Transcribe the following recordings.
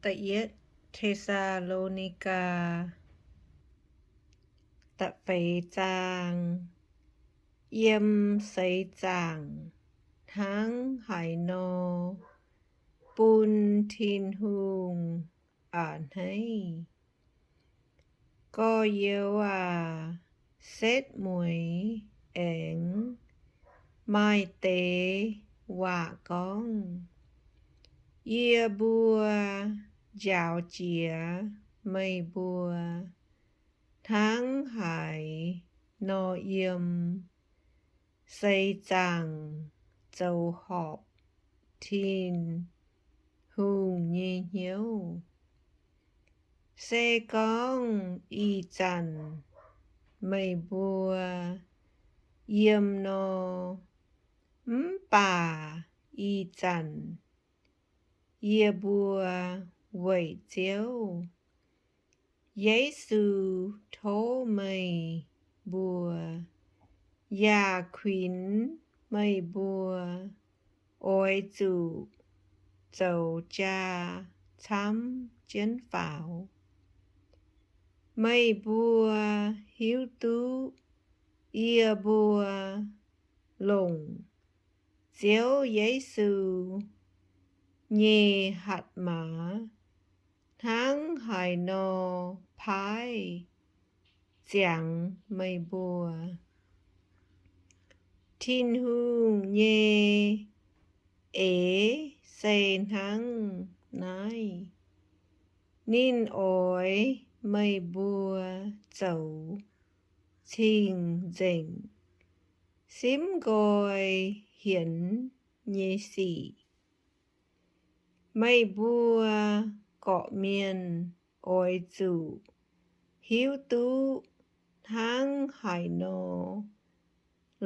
Da'yietv Te^saa^lo^ni^gaa, da'feix zaang. Yiem seix zaangc hnangv haaix nor bun Tin-Hungh a'hneiv. Gorx-youz aac, setv mueiz aengx maaih deix waac gorngv, yie mbuo njaaux jiex meih mbuo hnangv haaix nor yiem seix zaangc zoux horpc Tin-Hungh nyei hnyouv. Se gorngv ih zanc meih mbuo yiem nor, mv baac ih zanc yie mbuo weic Ziouv Yesu tov meih mbuo, yaac kuinx meih mbuo oix zuqc zoux jaa camv jienv faaux. Meih mbuo hiuv duqv yie mbuo longc Ziouv Yesu nyei hatc maaz hnangv haaix nor paaiv ziangx meih mbuo. Tin-Hungh nyei eix se hnangv naaiv. Ninh oix meih mbuo zoux cing-nzengc, simv nqoi hienx nyei sic. Meih mbuo gorqv-mienh oix zuqc hiuv duqv hnangv haaix nor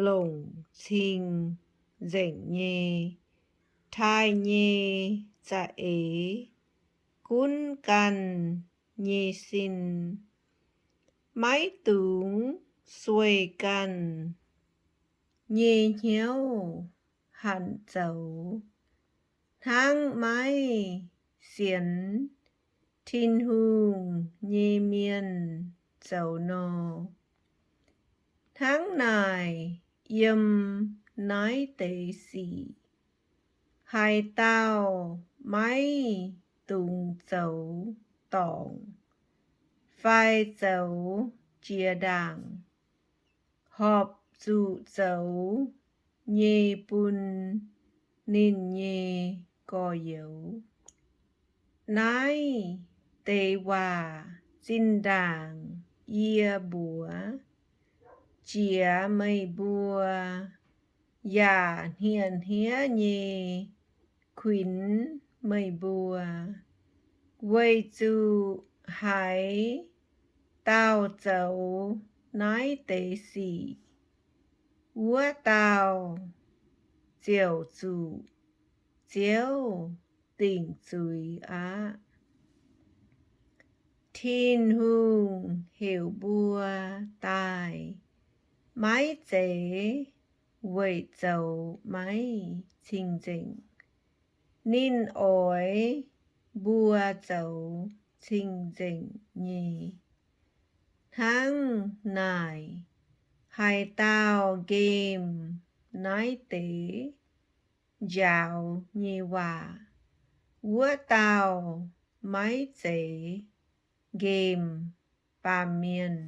longc cing-nzengc nyei taaih nyei za'eix gunv ganh nyei sin, maiv dungx sueih ganh nyei hnyouv hanc zoux hnangv maiv sienx Tin-Hungh nyei mienh zoux nor. Hnangv naaic, yiem naaiv deix sic, haaix dauh maiv dungx zoux dorngc fai zoux jiex ndaangc, horpc zuqc zoux nyei bun ninh nyei gorx-youz. Naaiv deix waac zinh ndaangc yie mbuox jiex meih mbuo, yaac hniev-hniev nyei kuinx meih mbuo, weic zuqc haaix dauh zoux naaiv deix sic, wuov dauh ziouc zuqc Ziouv dingc zuiz aqv. Tin-Hungh heuc mbuo daaih maiv zeiz weic zoux maiv cing-nzengc. Ninh oix mbuo zoux cing-nzengc nyei. Hnangv naaic, haaix dauh nqemh naaiv deix njaaux nyei waac, wuov dauh maiv zeiz nqemh baamh mienh,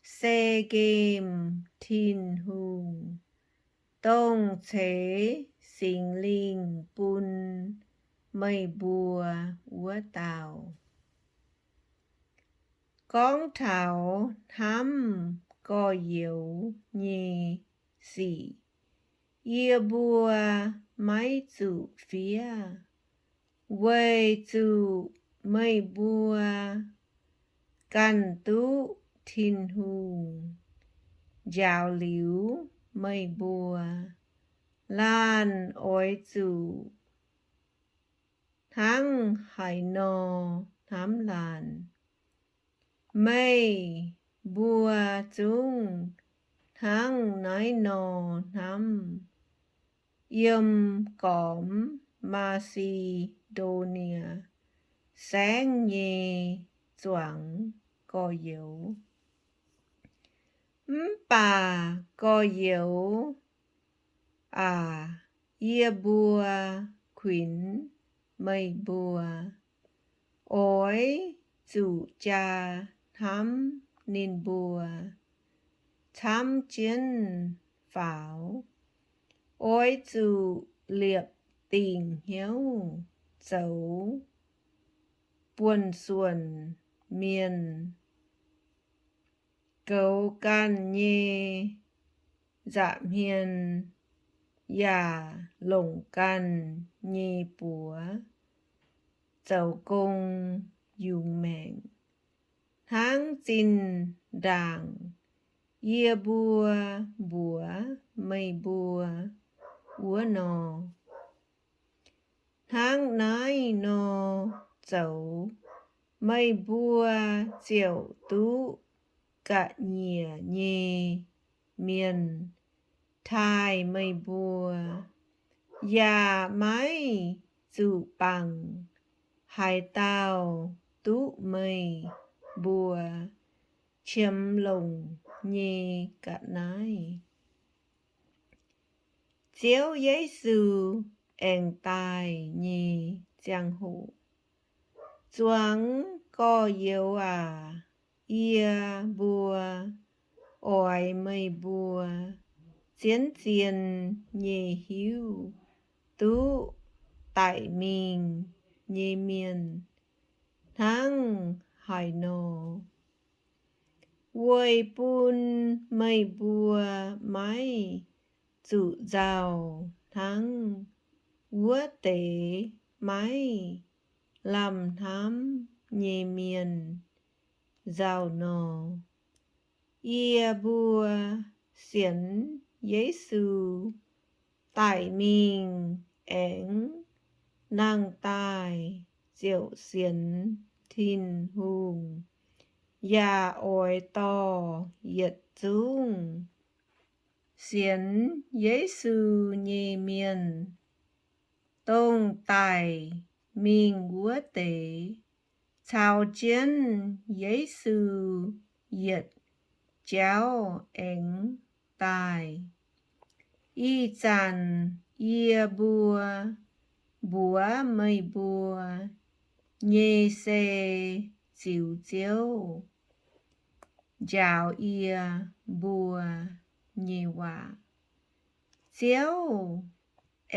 se nqemh Tin-Hungh, dongh ceix Singx Lingh bun meih mbuo wuov dauh. Gorngv taux hnamv gorx-youz nyei sic, yie mbuo maiv zuqc fiev, weic zuqc meih mbuo ganh duqv Tin-Hungh njaaux liuz meih mbuo, laanh oix zuqc hnangv haaix nor hnamv laanh. Meih mbuo zungv hnangv naaiv nor hnamv. Yiem gormx Maa^si^ndo^nie saengv nyei zuangx gorx-youz. Mv baac gorx-youz aac, yie mbuo kuinx meih mbuo, oix zuqc jaa hnamv ninh mbuo camv jienv faaux. Oix zuqc liepc dingc hnyouv zoux buonv-suonc mienh, goux ganh nyei nza'hmien yaac longc ganh nyei buoz zoux gong yungz maengc, hnangv zinh ndaangc yie mbuo mbuox meih mbuo wuov nor. Hnangv naaiv nor zoux, meih mbuo ziouc duqv ga'nyiec nyei mienh taaih meih mbuo, yaac maiv zuqc bangc haaix dauh duqv meih mbuo qiemx longc nyei ga'naaiv. Ziouv Yesu Aengx Daaih Nyei Ziangh Hoc. Zuangx gorx-youz aac, yie mbuo oix meih mbuo zien-zien nyei hiuv duqv daic mingh nyei mienh hnangv haaix nor, weic bun meih mbuo maiv zuqc nzauh hnangv wuov deix maiv lamh hnamv nyei mienh nzauh nor. Yie mbuo sienx Yesu daic mingh aengx nangh daaih ziouc sienx Tin-Hungh, yaac oix dorh yietc zungv sienx Yesu nyei mienh, dongh daic mingh wuov deix, caux jienv Yesu yietc jauv aengx daaih. Ih zanc yie mbuo mbuox meih mbuo nyei se ziux Ziouv njaaux yie mbuo nyei waac. Ziouv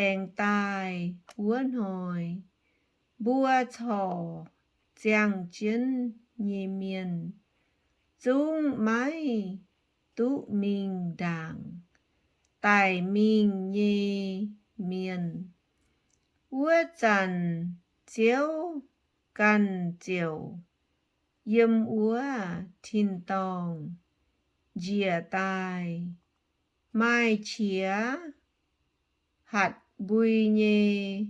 aengx daaih wuov hnoi, mbuo corc ziangh jienv nyei mienh zungv maiv duqv mingh ndaangc daic mingh nyei mienh. Wuov zanc Ziouv ganh ziouc yiem wuov tin-dorngh njiec daaih. Maaih qiex hatc mbui nyei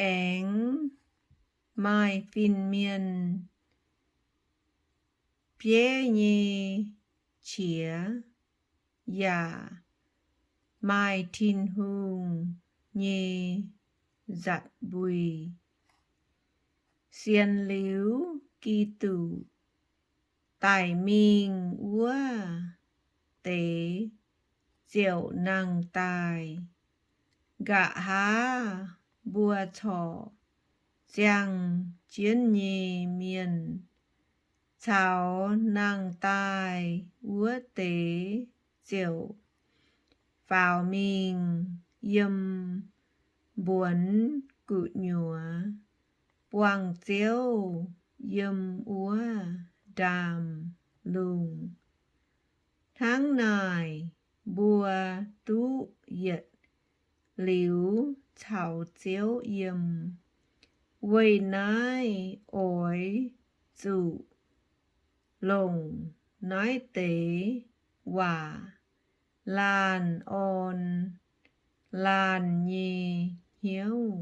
aengx maaih fin-mienh bieiv nyei qiex, yaac maaih Tin-Hungh nyei nzatc mbui. Sienx liuz Giduc daic mingh wuov deix ziouc nangh daaih. Nqa'haav mbuo corc ziangh jienv nyei mienh caux nangh daaih wuov deix ziouc faaux mingh yiem mbuonx gu'nyuoz buangh Ziouv yiem wuov ndaamv-lungh. Hnangv naaic, mbuo duqv yietc liuz caux Ziouv yiem. Weic naaiv oix zuqc longc naaiv deix waac laanh orn laanh nyei hnyouv.